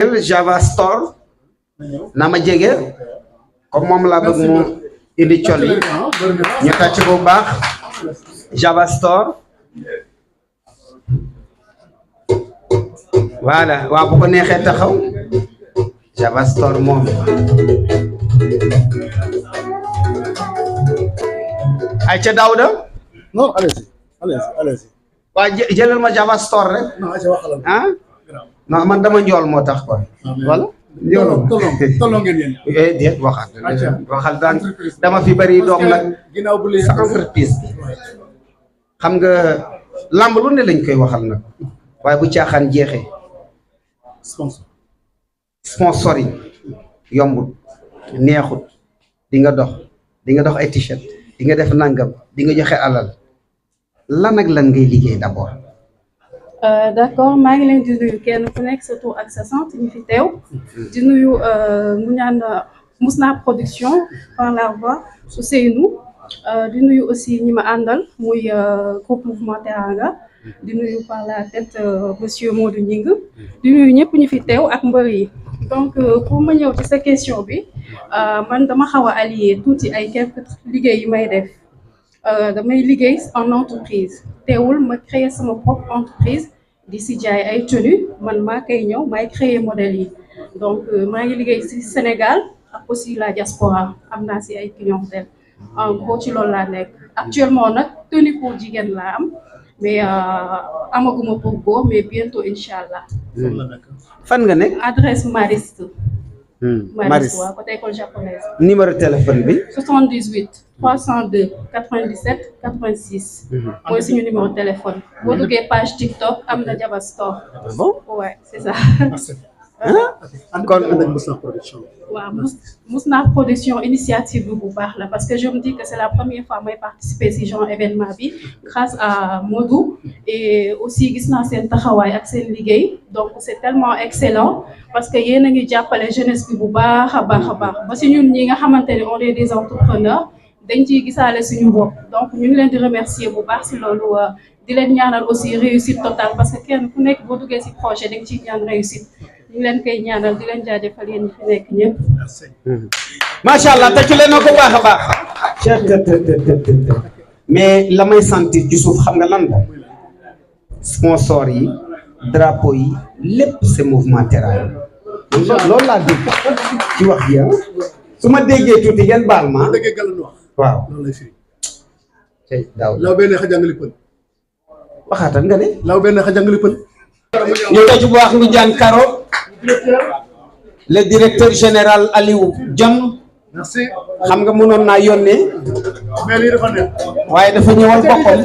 Java Store na ma jege comme moom laa bëgg mu indi col yi ñu tàcc bu baax Java Store voilà waaw bu ko neexee taxaw Java Store moom ay ca Daouda non allez-y waa jëlal ma Java Store rek ah non man dama njool moo tax quoi voilà tolong ngeen yéen déet waxal daan dama fi bari doom nag ginnaaw bu leen sa entreprise bi xam nga lamb lu ne lañ koy waxal nag waaye bu caaxaan jeexee sponsor yi yombut neexut di nga dox ay t-shirt di nga def nangam di nga joxe alal lan ak lan ngay liggéey d'abord. D'accord maa ngi leen di nuyu kenn ku nekk sa tur ak sa sant ñu fi teew di nuyu mu ñaan Mousnah production par la voix Ousseynou di nuyu aussi ñi ma àndal muy groupe Mouvement Teranga di nuyu par la tête monsieur Modou Ñing di nuyu ñëpp ñu fi teew ak mbër yi donc pour ma ñëw ci sa question bi man dama xaw a allier tuuti ay quelques liggéey yu may def damay liggéey en entreprise teewul ma créer sama propre entreprise di si jaay ay tenues man maa koy ñëw maay créer modèle yi donc maa ngi liggéey si Sénégal ak aussi la diaspora am naa si ay clientèle en gros ci loolu laa nekk actuellement nag tenue pour jigéen laa am mais amaguma pour góor mais bientôt incha allah. fan nga nekk. adresse Mariste. Mariste waaw côté école japonaise. numéro téléphone bi. 78 302 97 86. mooy suñu numéro téléphone. boo duggee page TikTok am na Java Store. Ah bon ouais c'est ça. kon Mousnah production. waaw Mousnah production initiative bi bu baax la parce que je me dis que c'est la première fois may participer si genre événement bi grâce à Modou et aussi gis naa seen taxawaay ak seen liggéey donc c'est tellement excellent parce que yéen a ngi jàppale jeunesse bi bu baax a baax ba si ñun ñi nga xamante ne on est des entrepreneurs dañ ciy gisaale suñu bopp donc ñu ngi leen di remercier bu baax si loolu di leen ñaanal aussi réussite totale parce que kenn ku nekk boo duggee si projet dañ ciy ñaan réussite. ñu ngi leen koy ñaanal di leen jaajëfal yéen ñi fi nekk ñëpp. macha allah tëcc leen na ko baax a baax. mais la may sentir ci suuf xam nga lan la sponsor yi drapeau yi lépp c'est Mouvement Teranga. loolu laa dégg ci wax ji su ma déggee tuuti ngeen baal ma. déggee gàllankoor wax. waaw loolu lay firi. tey daaw law benn xa jàngali pël. waxaatal nga ne. law benn xa jàngali pël. ñu tëj bu baax ñu jàng Karo. le directeur général Aliou Dione. merci. xam nga mënoon naa yónnee. mais lii dafa neex. waaye dafa ñëwoon boppam.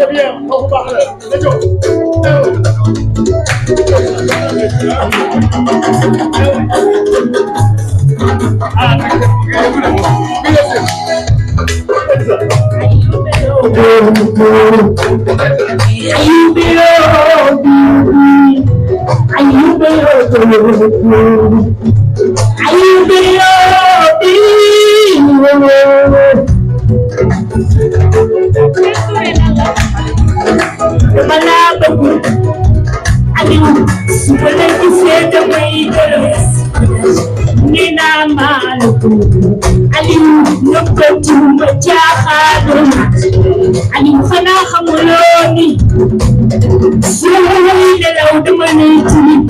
Aliou xanaa xamuloo ni sooy nelaw dama lay tilim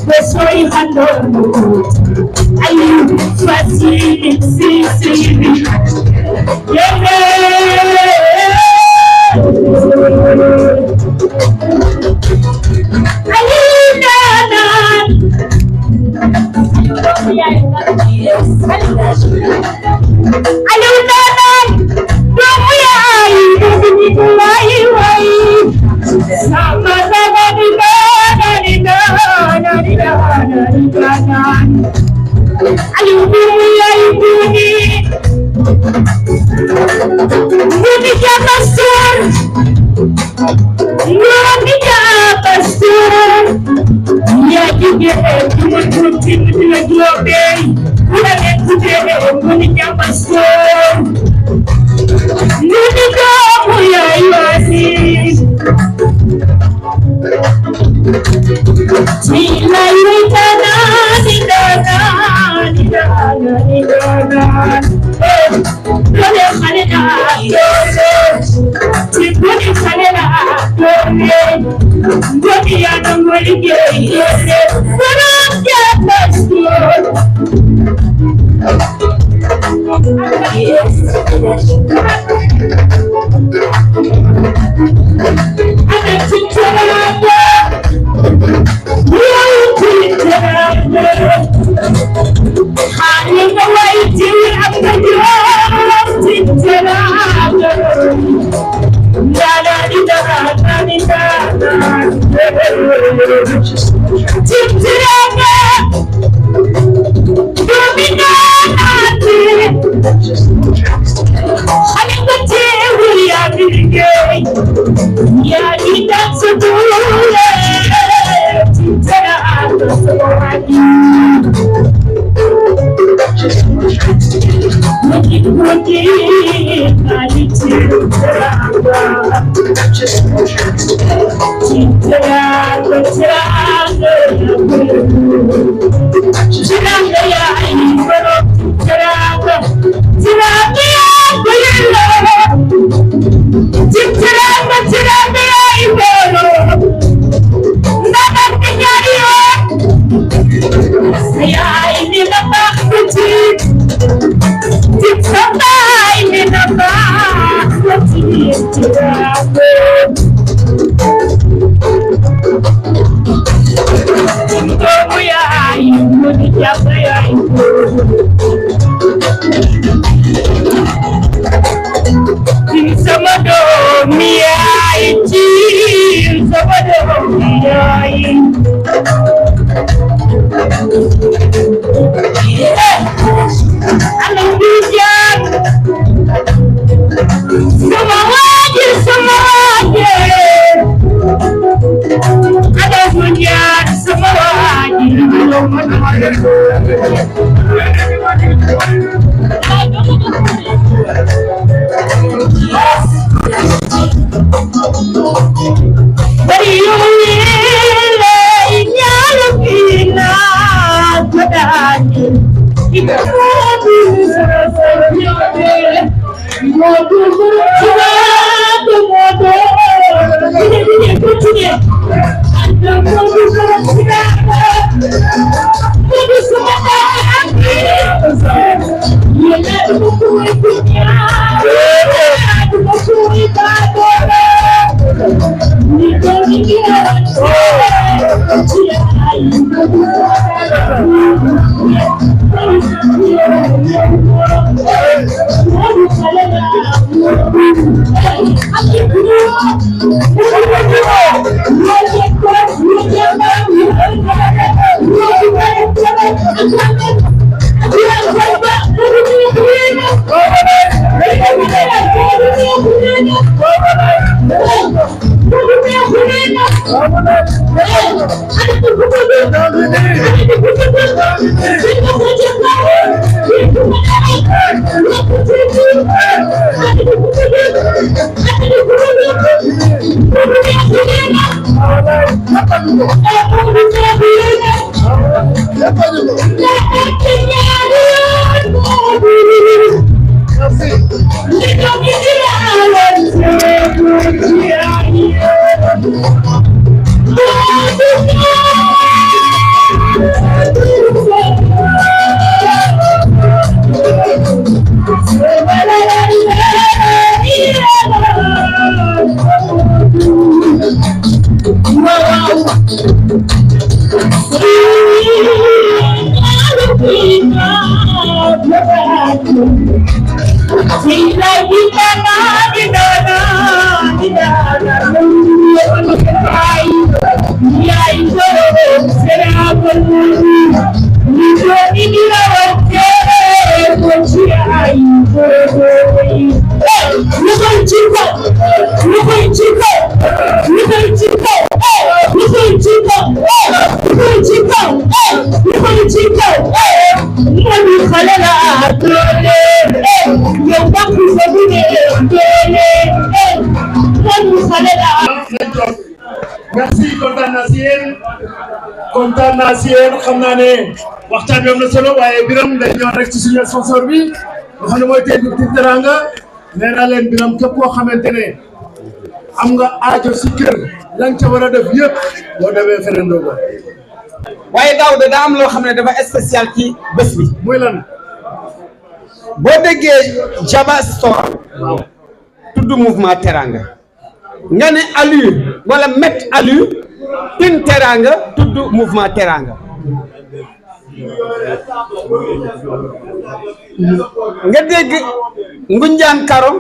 ba sooy xandoo Aliou fas yéene si sëy bi Aliou daanaan Aliou daanaan doomu yaay waay waay sama sama di daanaan Aliou doomu yaay Ngoni Jabastor ya juga cuma putih dua deh udah putih Ngoni Jabastor Ngoni kamu ya Iwasi Silai tanah merci kontaan naa si yéen xam naa ne waxtaan bi am na solo waaye Biram dañ ñëw rek ci suñu sponsor bi nga xam ne mooy Tekki Teranga nee naa leen Biram képp koo xamante ne am nga aajo si kër la nga ca war a def yëpp boo demee feneen doo ko. waaye Daouda daa am loo xam ne dafa spécial ci bés bi. muy lan. boo déggee Jaba Store tudd mouvement Teranga nga ne Aliou wala Met Aliou une Teranga tudd mouvement Teranga nga dégg Ngunjaan Karo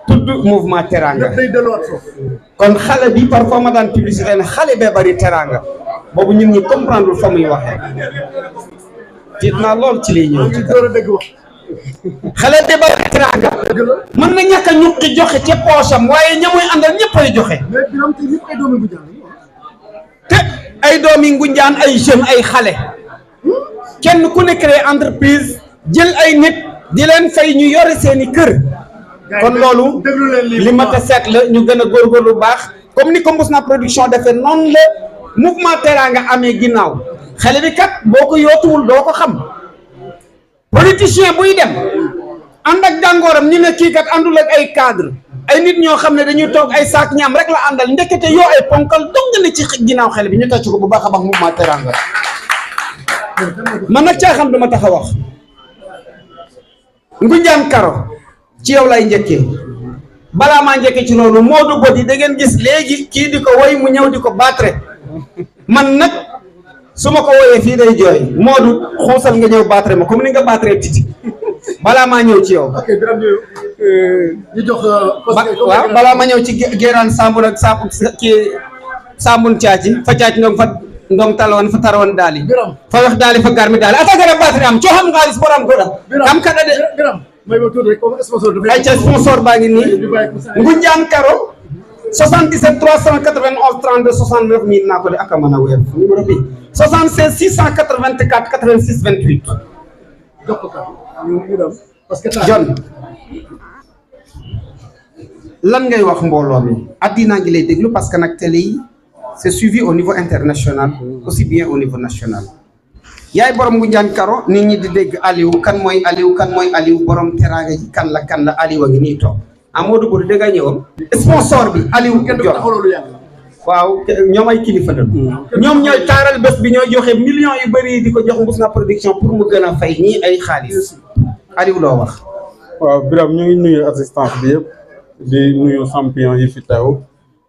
tudd mouvement Teranga kon xale bi parfois ma daan publicité ne xale bee bari Teranga boobu ñun ñi comprendre fa muy waxee tiit naa lool ci liy ñëw ci xale bee bari Teranga mën na ñàkk a ñuqi joxe ca poosam waaye ña muy àndal ñëppay joxe te ay doomi Ngunjaan ay jeunes ay xale kenn ku ne créé entreprise jël ay nit di leen fay ñu yore seeni kër kon loolu li ma ta seet la ñu gën a góorgóorlu baax comme ni ko Mbousnakh Production defee noonu la mouvement Teranga amee ginnaaw xale bi kat boo ko yootuwul doo ko xam politicien buy dem ànd ak gàngooram ñu ne kii kat àndul ak ay cadre ay nit ñoo xam ne dañuy toog ay saak ñaam rek la àndal ndekete yoo ay ponkal dong ne ci ginnaaw xale bi ñu tàcc ko bu baax a baax mouvement Teranga man nag caa xam dama tax a wax Ngunjaan Karo ci yow lay njëkkee balaa maa njëkkee ci loolu Modou Bodi da ngeen gis léegi kii di ko woy mu ñëw di ko battre man nag su ma ko woyee fii day jooy Modou xuusal nga ñëw battre ma comme ni nga battre Titi balaa maa ñëw ci yow. ñu jox waaw balaa ma ñëw ci Géraan Sambun ak Sambun caaci fa caaci ndong fa ndong taloon fa taroon daali fa wax daali fa garmi daali ata gara battre am coo xam xaalis borom ko da kam kada de ay ca sponsor baa ngi nii Ngunjaan Karo 77 391 32 69 miin naa ko de ak a mën a wér numéro bi 76 684 86 28 John lan ngay wax mbooloo mi addinaa ngi lay déglu parce que nag télé yi c'est suivi au niveau international aussi bien au niveau national yaay borom Ngunjaan Karo nit ñi di dégg Aliou kan mooy Aliou borom Teranga ji kan la Aliou a ngi nii toog Amadou Bodi da nga ñëwoon sponsor bi Aliou Dior waaw ñoom ay kilifa la ñoom ñooy taaral bés bi ñooy joxe millions yu bëri di ko jox Mbousnakh Production pour mu gën a fay ñii ay xaalis Aliou loo wax. waaw Birame ñu ngi nuyu assistance bi yëpp di nuyu champion yi fi teew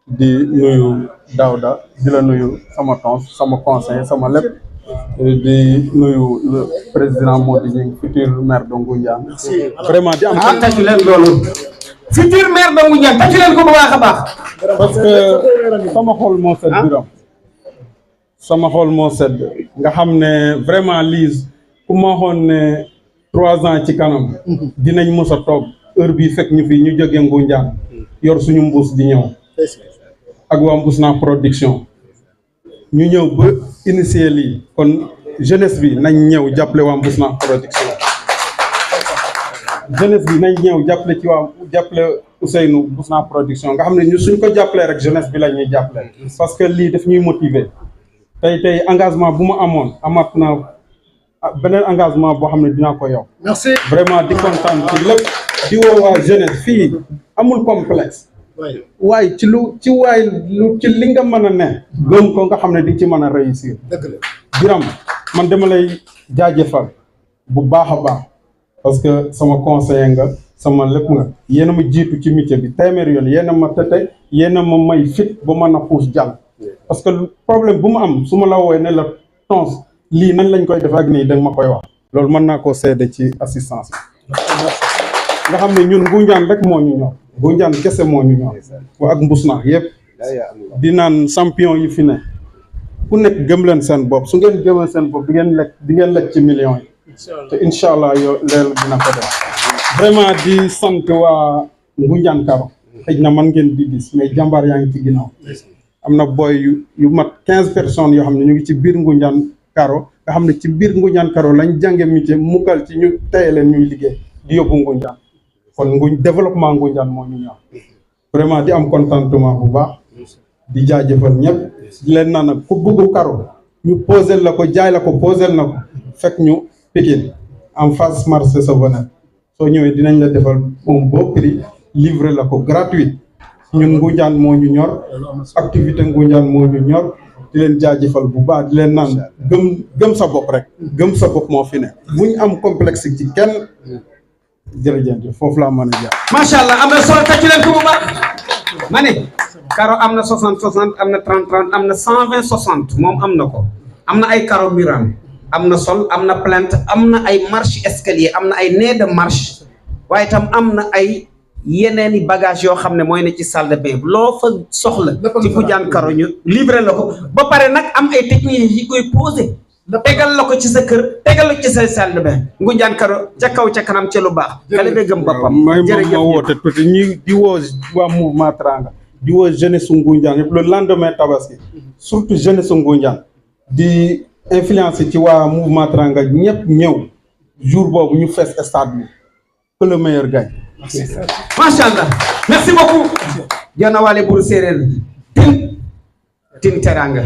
di nuyu Daouda di la nuyu sama tons sama conseil sama lépp di nuyu le président Modou Gningue futur maire de Ngunjaan vraiment di am tàccu leen loolu futur maire de Ngunjaan tàccu leen ko bu baax a baax parce que sama xol moo sedd Birame sama xol moo sedd nga xam ne vraiment lii ku ma waxoon ne 3 ans ci kanam dinañ mos a toog heure bii fekk ñu fi ñu jógee Ngunjaan yor suñu mbuus di ñëw ak waa Mbousnakh Production ñu ñëw ba initier lii kon jeunesse bi nañ ñëw jàppale waa Mbousnakh Production jeunesse bi nañ ñëw jàppale ci waa jàppale Ousseynou Mbousnakh Production nga xam ne ñu suñ ko jàppalee rek jeunesse bi la ñuy jàppale parce que lii daf ñuy motiver tey engagement bu ma amoon amaat na beneen engagement boo xam ne dinaa ko yow merci vraiment di kontaan ci lépp di woo waa jeunesse fii amul complexe waaye ci li nga mën a ne gëm ko nga xam ne di ci mën a réussir Birame man dama lay jaajëfal bu baax a baax parce que sama conseiller nga sama lépp nga yéen a ma jiitu ci métier bi téeméer yoon yéen a ma tete yéen a ma may fit ba mën a puus jàll parce que problème bu ma am su ma la woowee ne la tons lii nan lañ koy def ak nii danga ma koy wax loolu mën naa koo seede ci assistance bi nga xam ne ñun Ngunjaan rek moo ñu ñor Ngunjaan kese moo ñu ñor wa ak Mbousnakh yëpp di naan champion yi fi ne ku nekk gëm leen seen bopp su ngeen gëmee seen bopp di ngeen lekk ci millions yi te incha allah yow leelu dina ko def vraiment di sant waa Ngunjaan Karo xëj na man ngeen di gis mais jàmbaar yaa ngi ci ginnaaw am na boy yu mat 15 personnes yoo xam ne ñu ngi ci biir Ngunjaan Karo nga xam ne ci biir Ngunjaan Karo lañ jànge métier mukkal ci ñu teye leen ñuy liggéey di yóbbu Ngunjaan kon développement Ngunjaan moo ñu ñor vraiment di am contentement bu baax di jaajëfal ñëpp di leen naan nag ku bëgg Karo ñu posel la ko jaay la ko posel na ko fekk ñu Pikine en face marché Savonnerie soo ñëwee dinañ la defal un beau prix livré la ko gratuit ñun Ngoundiane moo ñu ñor activité Ngoundiane moo ñu ñor di leen jaajëfal bu baax di leen naan gëm sa bopp rek gëm sa bopp moo fi ne bu ñu am complexe ci kenn jërëjëf foofu laa mën a jaar. macha allah am na solo tàcc leen ko bu baax ma ne karo am na 60 am na 30 am na 120 60 moom am na ko am na ay karo murane am na sol am na plinthe am na ay marche escalier am na ay nez de marche waaye itam am na ay yeneen i bagage yoo xam ne mooy ne ci salle de bain loo fa soxla ci Ngoundiane Karo ñu livré la ko ba pare nag am ay techniques yi koy posé tegal la ko ci sa kër tegal la ko ci sa salle de bain Ngoundiane Karo ca kaw ca kanam ca lu baax xale ba gëm boppam jërëjëf ma woote tuuti ñi di woo waa mouvement Teranga di woo jeunesse su Ngoundiane yëpp le lendemain tabaski surtout jeunesse su Ngoundiane di influencer ci waa mouvement Teranga ñëpp ñëw jour boobu ñu fees stade bi que le meilleur gagne. macha allah merci beaucoup. Diana Wale Bour séeréer tin Teranga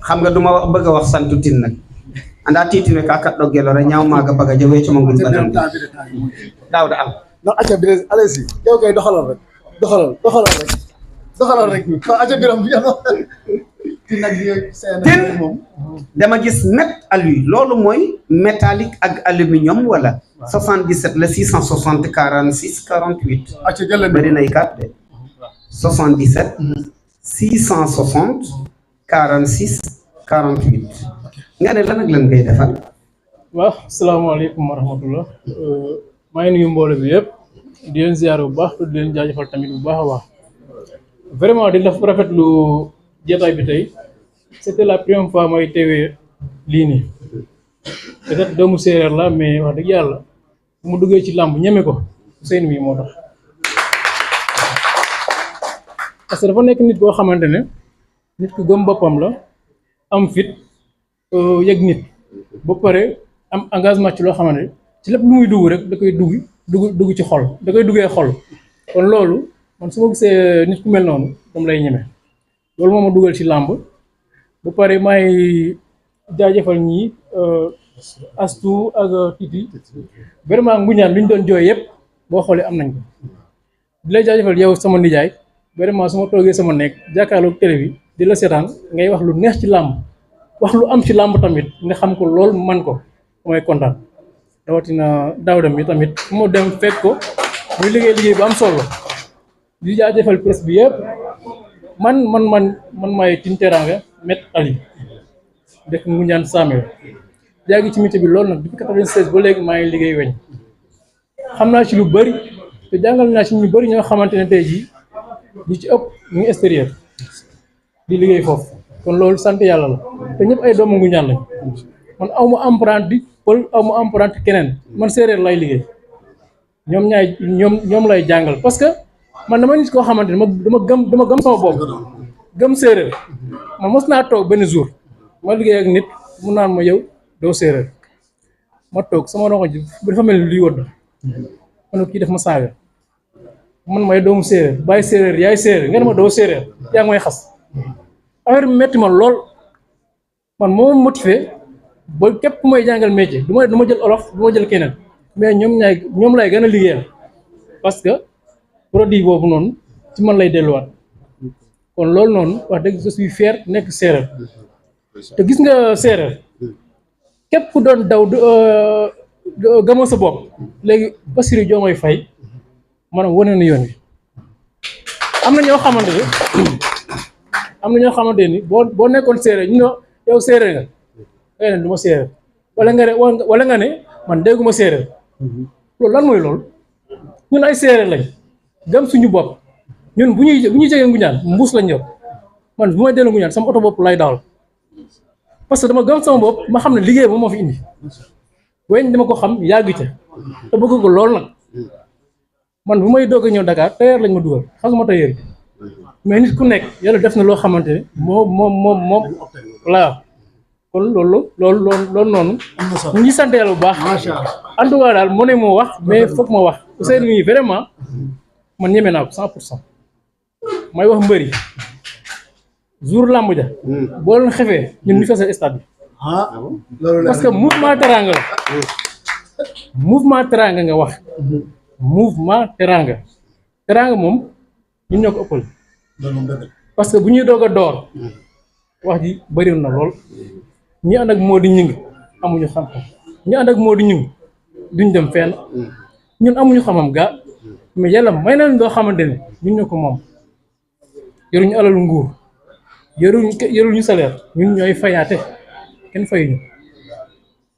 xam nga duma bëgg a wax santu tin nag anda tiitine ka kat ɗo gelore ñaaw maaga baga jawe cuma ngul badan Daouda Al non acca bi allez-y yow kay doxalal rek doxalal rek acca biram bi tin nag tin dama gis net alu loolu mooy métallique ak aluminium wala 77 le 660 46 48 acca jël bëri nay kat de 77 660 46 48 nga ne lan ak lan ngay defal waaw asalaamaaleykum wa rahmatullah maa ngi nuyu mbooloo bi yëpp di leen ziar bu baax di leen jaajëfal tamit bu baax a baax vraiment di def rafetlu jotaay bi tey c'était la première fois mooy teewee lii nii peut-être doomu séeréer la mais wax dëgg yàlla bu mu duggee ci làmb ñeme ko Ousseynou mi moo tax parce que dafa nekk nit koo xamante ne nit ku gëm boppam la am fit yëg nit ba pare am engagement ci loo xamante ci lépp lu muy dugg rek da koy dugg ci xol da koy duggee xol kon loolu man su ma gisee nit ku mel noonu dam lay ñeme loolu moo ma dugal ci làmb ba pare may jaajëfal ñii Astou ak Titi vraiment Ngoundiane li ñu doon jooy yëpp boo xoolee am nañ ko di lay jaajëfal yow sama nijaay vraiment su ma toogee sama nekk jàkkaarloog télé bi di la seetaan ngay wax lu neex ci làmb wax lu am ci làmb tamit nga xam ko lool man ko mooy kontaan rawatina Daouda mi tamit moo dem fekk ko muy liggéey bu am solo di jaajëfal presse bi yëpp man maay Tine Teranga Met Ali dëkk Ngoundiane Samel yaa ci métier bi loolu nag depuis 96 ba léegi maa ngi liggéey weñ xam naa ci lu bëri te jàngal naa ci ñu bëri ñoo xamante ne tey jii li ci ëpp ñu ngi extérieur di liggéey foofu kon loolu sant yàlla la te ñëpp ay doomu Ngoundiane lañ man aw ma empreinte pël aw ma empreinte keneen man séeréer lay liggéey ñoom lay jàngal parce que man dama nit koo xamante ne dama gëm sama bopp gëm séeréer man mos naa toog benn jour ma liggéey ak nit mu naan ma yow doo séeréer ma toog sama roxo ji dafa mel ni luy wëdd man kii def ma saaga man may doomu séeréer bàyyi séeréer yaay séeréer nga ne ma doo séeréer yaa ngi may xas affaire bi metti ma lool man moo motivé ba képp ku may jàngal métier du ma jël olof du ma jël keneen mais ñoom lay gën a liggéeyal parce que produit boobu noonu ci man lay delluwaat kon loolu noonu wax dëgg je suis fier nekk séeréer te gis nga séeréer képp ku doon daw gëmoo sa bopp léegi Bassirou Diomaye Faye maanaam wane na yoon wi am na ñoo xamante ni boo nekkoon séeréer ñu ne yow séeréer nga ngay ne du ma séeréer wala nga ne man dégguma séeréer loolu lan mooy loolu ñun ay séeréer lañ gëm suñu bopp ñun bu ñuy jógee Ngoundiane mbuus lañ yor man bu may dellu Ngoundiane sama oto bopp lay dawal parce que dama gëm sama bopp ma xam ne liggéey ba moo fi indi weñ dama ko xam yàgg ca te bëgg ko lool nag man bu may doog a ñëw Dakar tailleur lañ ma dugal xasuma tailleur bi mais nit ku nekk yàlla def na loo xamante ne moom voilà kon loolu noonu ñu ngi sant yàlla bu baax en tout cas daal moo ne moo wax mais foog ma wax Ousseynou mi vraiment man ñeme naa ko 100% may wax mbëri jour làmb ja boo leen xefee ñun ñu feesal stade bi parce que mouvement Teranga la mouvement Teranga nga wax mouvement Teranga moom ñun ñoo ko ëppal parce que bu ñuy doog a door wax ji bëri na lool ñi ànd ak moo di ñing amuñu xam-xam ñi ànd ak moo di ñing duñ dem fenn ñun amuñu xamam gaa mais yàlla may nañ loo xamante ne ñun ñoo ko moom yoruñu alalu nguur yoruñu salaire ñun ñooy fayaate kenn fayuñu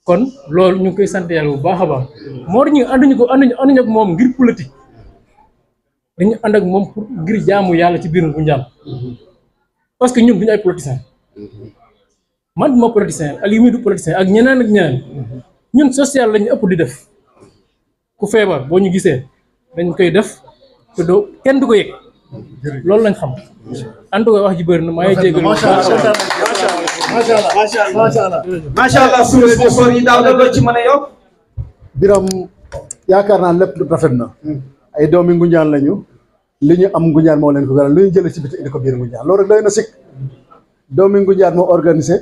kon loolu ñu ngi koy sant yàlla bu baax a baax moo di ñu ànduñu ak moom ngir politique dañu ànd ak moom pour ngir jaamu yàlla ci biir Ngoundiane parce que ñun duñu ay politiciens man duma politicien ak yi muy du politicien ak ñeneen ak ñeneen ñun social lañu ëpp di def ku feebar boo ñu gisee dañ koy def te doo kenn du ko yëg loolu lañ xam en tout cas wax ji bëri na maa ngi jégalu macha allah suñu sponsor yi daaw da loo ci mën a yokk. Biram yaakaar naa lépp rafet na ay doomi Ngoundiane lañu li ñu am Ngoundiane moo leen ko gënal lu ñu jëlee ci biti indi ko biir Ngoundiane loolu rek doy na sikk doomi Ngoundiane moo organisé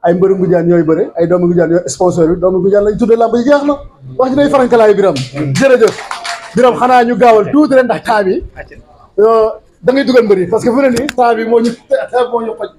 ay mbëru Ngoundiane ñooy bëre ay doomi Ngoundiane ñooy sponsor yi doomi Ngoundiane lañu tuddee lamb yi jeex na wax ji day farankalaayu Biram jërëjëf Biram xanaa ñu gaawal tuuti rek ndax temps bi da ngay dugal mbër yi parce que fu ne nii temps bi moo ñu xoj